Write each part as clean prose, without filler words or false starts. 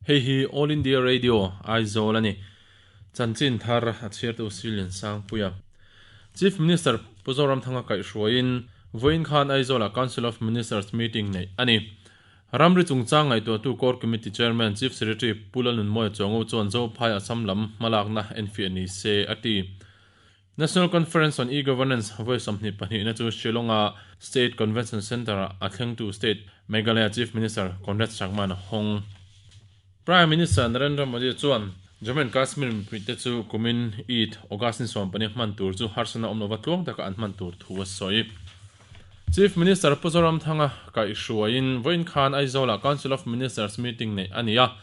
Hei hi All India Radio, Aizawl a ni. Chanchin thar a chhiartu Silian Sangpuia. Chief Minister Pu Zoramthanga kaihhruaiin vawiin khan Aizawlah Council of Ministers meeting neih a ni. Ramri chungchang ngaihtuahtu Core Committee Chairman Chief Secretary Pu Lalnunmawia Chuango chuan Zophai Assam lam hmalakna enfiah ni se a ti. National Conference on E-Governance vawi 22 na chu Shillong-a State Convention Centre-ah a thlengtu State Meghalaya Chief Minister Conrad Sangma a hawng. Prime Minister Narendra Modi chuan Jammu and Kashmir mipuite chu kumin Eid, August ni 14 hman tur chu harsatna awm lova tluang taka an hman tur thu a sawi. Chief Minister Pu Zoramthanga kaihhruaiin vawiin khan Aizawl-ah Council of Ministers meeting neih a ni a,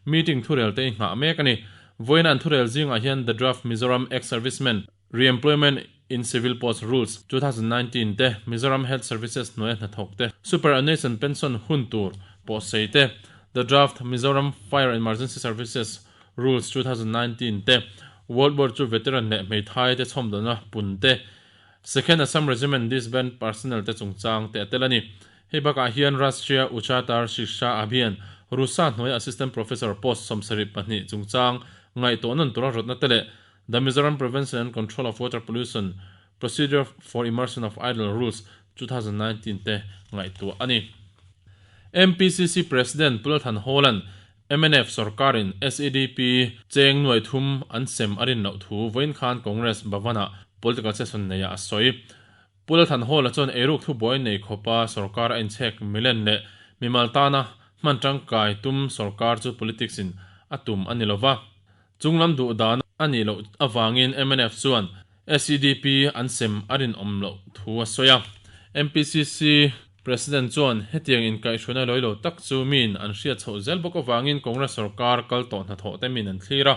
meeting thurel te i nghah mek a ni. Vawiin an thurel zingah hian The Draft Mizoram Ex-Servicemen Re-employment in Civil Post Rules, 2019 te, Mizoram Health Services hnuaia hnathawk te, Superannuation Pension hun tur pawhsei te, The Draft Mizoram Fire Emergency Services Rules, 2019 te, World War II Veteran leh hmeithai te chhawmdawlna pun te, Second Assam Regiment Disband Personnel te chungchang te a tel a ni. Hei bakah hian Rashtriya Uchatar Shiksha Abhiyan, RUSA hnuaia Assistant Professor post 72 chungchang ngaihtuahnawn tura rawtna te leh The Mizoram Prevention and Control of Water Pollution, Procedure for Immersion of Idle Rules, 2019 te ngaihtuah a ni. MPCC President Pu Lalthan Hawla'n mnf sorkarin SEDP cheng nuai thum an sem a rin loh thu vawiin khan Congress Bhavan-ah political session neiah a sawi. Pu Lalthan Hawla chuan eiruk thubuai nei khawpa sorkar a inchhek milen leh mimal tana hman tangkai tum sorkar chu politics in a tum a ni lova. Chunglam duh dan a nih loh avangin mnf chuan SEDP an sem a rinawm loh thu a sawi a. MPCC President chuan hetiang inkaihhruaina lawi lo tak chu miin an hriat chhoh zel bawk avangin Congress sorkar kal tawh hnathawh te miin an thlir a,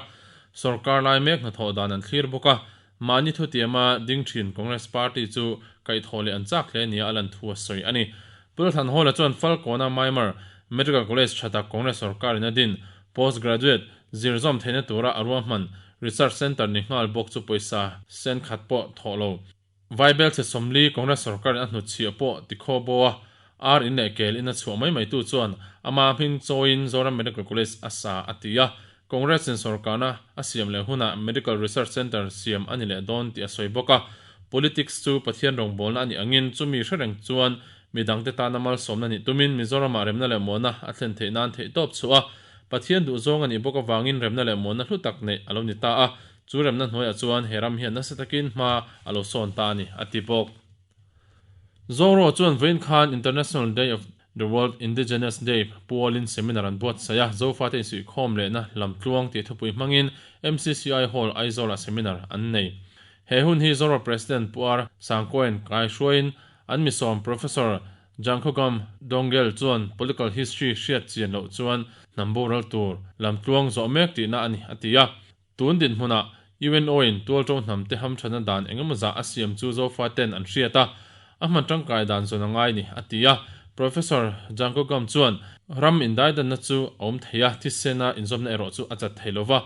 sorkar lai mek hnathawh dan an thlir bawk a. Mahni thutiama ding thin Congress Party chu kaihthawh leh an chak hle nia a lan thu a sawi a ni. Pu Lalthanhawla chuan Falkawna Myanmar Medical College tha tak Congress sorkarin a din Postgraduate zirzawm theihna tura a ruahman Research Centre ni nghal bawk chu pawisa sen khat pawh thawh lo. Vaibel chhe 40 Congress sorkarin a hnutchhiah pawh tikhaw bo a, ar in leh kel in a chhuah mai mai tu chuan ama hming chawiin Zoram Medical College a sa a ti a, Congress in sorkarna a siam leh hunah Medical Research Centre siam a ni leh dawn tih a sawi bawk a. Politics chu Pathian rawngbawlna a nih angin chumi hre reng chuan midangte tana malsawmna nih tumin Mizoramah remna leh muanna a thlen theih nan theihtawp chhuah a, Pathian duhzawng a nih bawk avangin remna leh muanna hlu tak neih a lo ni ta a, chu remna hnuaiah chuan he ram hian nasa takin hma a lo sawn ta a ni, a ti bawk. Zoro chuan vawiin khan International Day of The World Indigenous Day pualin seminar an buatsaih a, Zofate insuihkhawm lehna lamtluang tih thupui hmangin MCCI Hall Aizawlah seminar an nei. He hun hi Zoro President Pu R. Sangkoen kaihruaiin an misawm Professor Jangkhogam Dongel chuan political history hriat chian loh chuan hnam boral tur lamtluang zawh mek tihna a ni a ti a. Tun dinhmunah UNO-in tualṭo hnamte hamṭhatna dan engemaw zah a siam chu Zofaten an hriat a, a hman ṭangkai dan zawn a ngai ni, a ti a. Professor Jangkogam chuan, Ram indaidanna chu a awm thei a, thisena inzawmna erawh chu a chat thei lo va.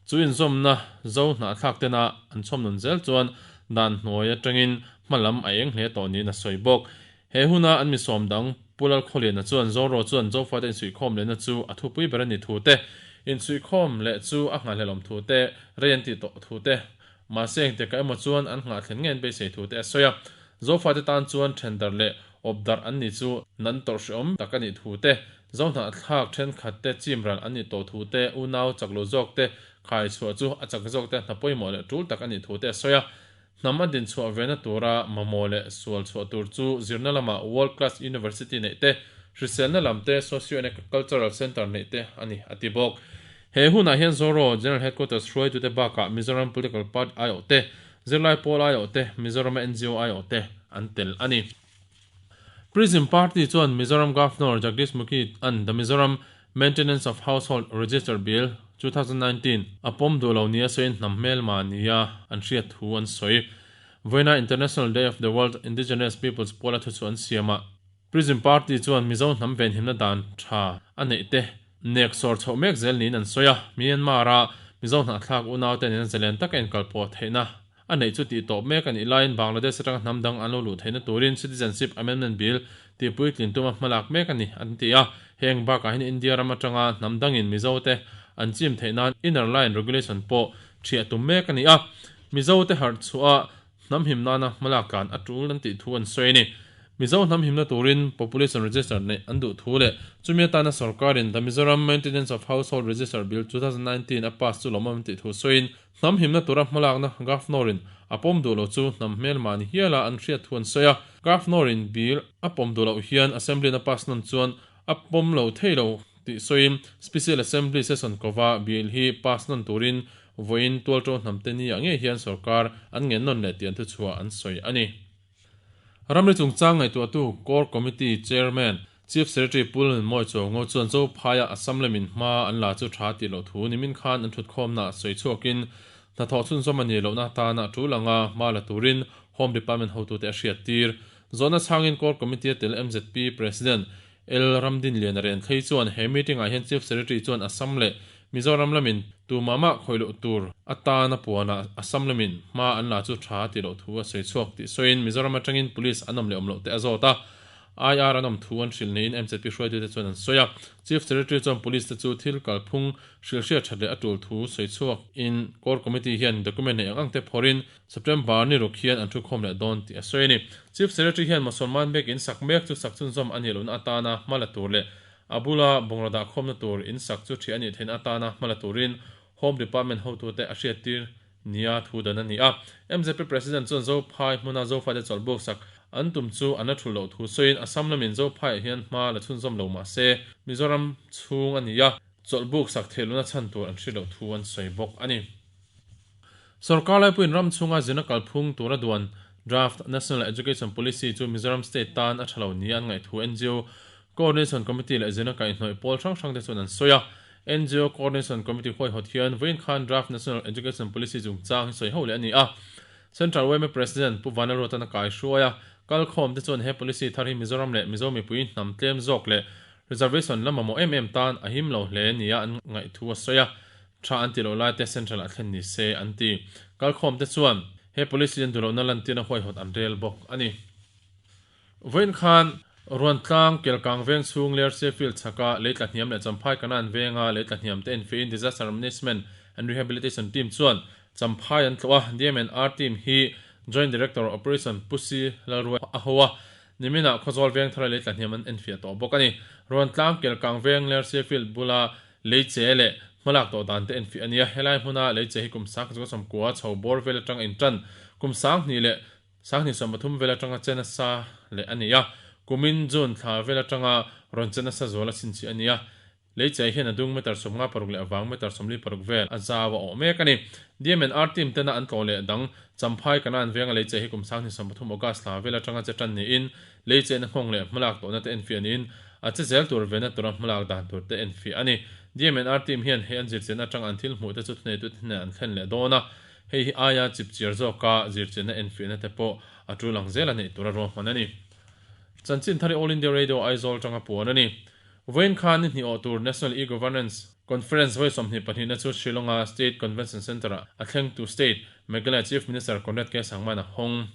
Chu inzawmna Zo hnahthlak tena an chhawmnun zel chuan dan hnuai aṭangin hma lam a eng hle tawh niin a sawi bawk. He huna an misawm dang Pu Lalkhawliana chuan Zoro chuan Zofate insuihkhawm lehna chu a thupui ber a ni thu te, insuihkhawm leh chu a nghahhlelawm thu te, rei an tih tawh thu te, mahse engtikah emaw chuan an nghahthlen ngei an beisei thu te a sawi a. Zofate tan chuan thendarh leh awpdarh an ni chu nan tawrhhrehawm tak a nih thu te, Zohnahthlak thenkhat te chimral an nih tawh thu te, unau chak lo zawk te khai chhuah chu a chak zawk te hna pawimawh leh tul tak a nih thu te a sawi a. Hnam a dinchhuah vena tura mamawh leh sual chhuah tur chu zirna lama World Class University neih te, hriselna lam te, Socio and Cultural Centre neih te a ni, a ti bawk. He hunah hian Zoro General Headquarters hruaitute bakah Mizoram Political Party aiawh te, zirlai pawl aiawh te, Mizorama NGO aiawh te an tel a ni. Prism Party chuan Mizoram Governor Jagdish Mukhi an The Mizoram Maintenance of Household Register Bill, 2019 a pawm duh lo nia sawiin hnam hmelma nia an hriat thu an sawi. Vawiina International Day of the World Indigenous Peoples puala thu chu an siam a. Prism Party chuan Mizo hnam venhimna dan tha a neih te nek sawr chhoh mek zel niin an sawi a. Myanmar-a Mizo hnahthlak unaute nena zalen taka inkalpawh theihna a neih chu tih tawp mek a nih laiin Bangladesh atanga hnam dang an lo luh theihna turin Citizenship Amendment Bill tih puitlin tuma hmalak mek a ni an ti a. Heng bakah hian India ram atanga hnam dangin Mizote an chim theih nan Inner Line Regulation pawh thiah tum mek a ni a. Mizote harh chhuah a hnam him nana hmalak tlan a tul an tih thu an sawi a ni. Mizo hnam himna turin Population Register neih an duh thu leh chumi atana sorkarin The Mizoram Maintenance of Household Register Bill 2019 a pass chu lawmawm an tih thu sawiin hnam himna tura hmalakna Governor-in a pawm duh lo chu hnam hmelma ni hiala an hriat thu an sawi a. Governor-in bill a pawm duh loh hian Assembly-in a pass nawn chuan a pawm lo thei lo tih sawiin Special Assembly Session kova bill hi pass nawn turin vawiin tualṭo hnamte ni ah ngei hian sorkar an ngen nawn leh tih an thuchhuah an sawi a ni. Ramri chungchang ngaihtuahtu Core Committee Chairman, Chief Secretary Pu Lalnunmawi Chuango chuan Zophaia Assam lamin hma an la chu tha tih loh thu nimin khan an thutkhawmna sawi chhuakin hnathawh chhunzawm a nih lohna atana tul anga hma la turin Home Department hotute a hriattir. Zawhna chhangin Core Committee a tel MZP President L. Ramdinliana Renthlei chuan he meeting-ah hian Chief Secretary chuan Assam leh Mizoram lamin tumah mah khawih loh tur atana puanah Assam lamin hma an la chu tha a tih loh thu a sawi chhuak tih sawiin Mizoram atangin Police an awm leh awm loh te a zawt a, IR an awm thu an hrilh niin MZP hruaitute chuan an sawi a. Chief Secretary chuan Police te chu thil kalphung hrilhhriat that leh a tul thu sawi chhuak in Core Committee hian document nei ang ang te phawrhin September ni ruk hian an thukhawm leh dawn tih a sawi a ni. Chief Secretary hian Mosolman bek in sak mek chu sak chhunzawm a nih lohna atana hma la tur leh a bula bungraw dahkhawmna tur in sak chu ṭhiah a nih theihna atana hma la turin Home Department hotute a hriattir nia thu dan a ni a. MZP President chuan Zophai hmuna Zofate chawlhbuk sak an tum chu an la thulh loh thu sawiin Assam lamin Zophaiah hian hma la chhunzawm lo mah se Mizoram chhung a ni a, chawlhbuk sak theih lohna chhan tur an hriat loh thu an sawi bawk a ni. Sorkar laipuiin ram chhunga zirna kalphung tura duan Draft National Education Policy chu Mizoram State tan a tha lo nia an ngaih thu ngo Coordination Committee leh zirna kaihhnawih pawl hrang hrangte chuan an sawi a. Ngo Coordination Committee huaihawt hian vawiin khan Draft National Education Policy chungchang hi sawi ho leh a ni a. Central yma President Pu Vanlalruatan a kaihruai a, kalkhawmte chuan he policy thar hi Mizoram leh Mizo mipui hnam tlem zawk leh reservation la mamawh em em tan a him lo hle nia an ngaih thu a sawi a. Tha an ti loh lai te Central ah thlen ni se an ti. Kalkhawm te chuan he policy an duh lohna lantirna huaihawt an rel bawk a ni. Vawiin khan Ruantlang, Kelkang veng chhung Lersia Field chhaka leitla hniam leh Champhai Kanan venga leitla hniam te enfiahin Disaster Management and Rehabilitation Team chuan Champhai an tlawh a, DMNR team hi Joint Director Operation Pu Si Lalruai a ho a, niminah Khawzawl veng thara leitla hniam an enfiah tawh bawk a ni. Ruantlang, Kelkang veng Lersia Field bula Leiche leh hmalak tawh dan te enfiah a ni a, helai hmuna leiche hi kum sang khat 19 chho bawr vel atanga intan kum 2000 leh 2013 vel atanga che nasa leh a ni a, kumin June thla vel atanga rawn che nasa zual a chhinchhiah a ni a, leiche hian a dung meter 56 leh a vang meter 46 vel a zau a awh mek a ni. DMNR team tena an tlawh leh dang Champhai Kanan venga leiche hi kum 2013 August thla vel atanga che tan niin Leichehna nghawng leh hmalak tawhna te enfiah niin a che zel tur vena tura hmalak dan tur te enfiah a ni. DMNR team hian hei an zirchianna atanga an thil hmuh te chu thuneitute hnenah an thlen leh dawn a, hei hi aia chipchiar zawka zirchianna enfiahna te pawh a tul ang zela neih tura ruahman a ni. Chanchin thar hi All India Radio Aizawl atanga puan a ni. Vawiin khan ni hnih awh tur National E-Governance Conference vawi 22 na chu Shillong-a State Convention Centre-ah a thlengtu State Meghalaya Chief Minister Conrad K. Sangma-in a hawng.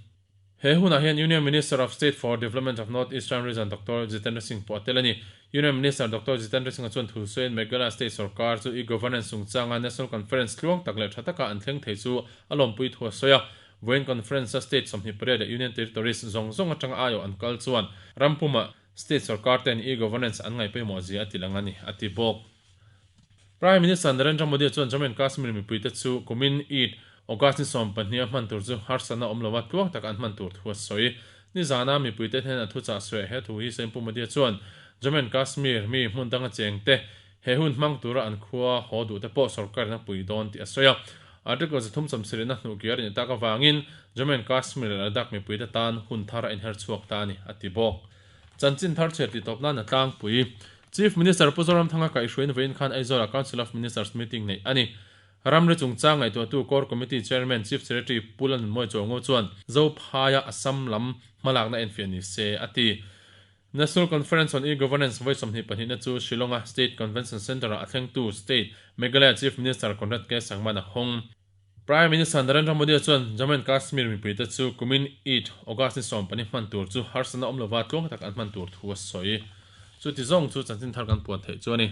He hunah hian Union Minister of State for Development of North Eastern Region Doctor Jitendra Singh pawh a tel a ni. Union Minister Doctor Jitendra Singh-a chuan thu sawiin Meghalaya State sorkar chu e-governance chungchanga National Conference tluang tak leh tha taka an thleng thei chu a lawmpui thu a sawi a. Vawiin Conference-a State 28 leh Union Territories zawng zawng atanga aiawh an kal chuan ram pumah State sorkar ten e-governance an ngaih pawimawh zia a ti lang a ni, a ti bawk. Prime Minister Narendra Modi chuan Jammu and Kashmir mipuite chu kumin Eid, August ni 12 a hman tur chu harsatna awm lova tluang taka an hman tur thu a sawi. Nizana mipuite hnen a thuchah sueh he thu hi sawiin Pu Modi chuan Jammu and Kashmir mi hmun danga chengte he hun hmang tura an khua haw duhte pawh sorkarin a pui dawn tih a sawi a. Article 370 hnuhkir a nih tak avangin Jammu and Kashmir leh Ladakh mipuite tan hun thar a inher chhuak ta a ni, a ti bawk. Chanchin thar chhiat tih tawp nan a tlangpui. Chief Minister Pu Zoramthanga kaihhruaiin vawiin khan Aizawlah Council of Ministers meeting neih a ni. Ramri chungchang ngaihtuahtu Core Committee Chairman Chief Secretary Pu Lalnunmawi Chuango chuan Zophaia Assam lam hmalakna enfiah ni se a ti. National Conference on E-Governance vawi 22 na chu Shillong-a State Convention Centre-ah a thlengtu State Meghalaya Chief Minister Conrad K. Sangman a hawng. Prime Minister Narendra Modi chuan Jammu and Kashmir mipuite chu kumin Eid, August ni 14 hman tur chu harsatna awm lova tluang tak an hman tur thu a sawi. Chuti zawng chu chanchin thar kan puan theih chu a ni.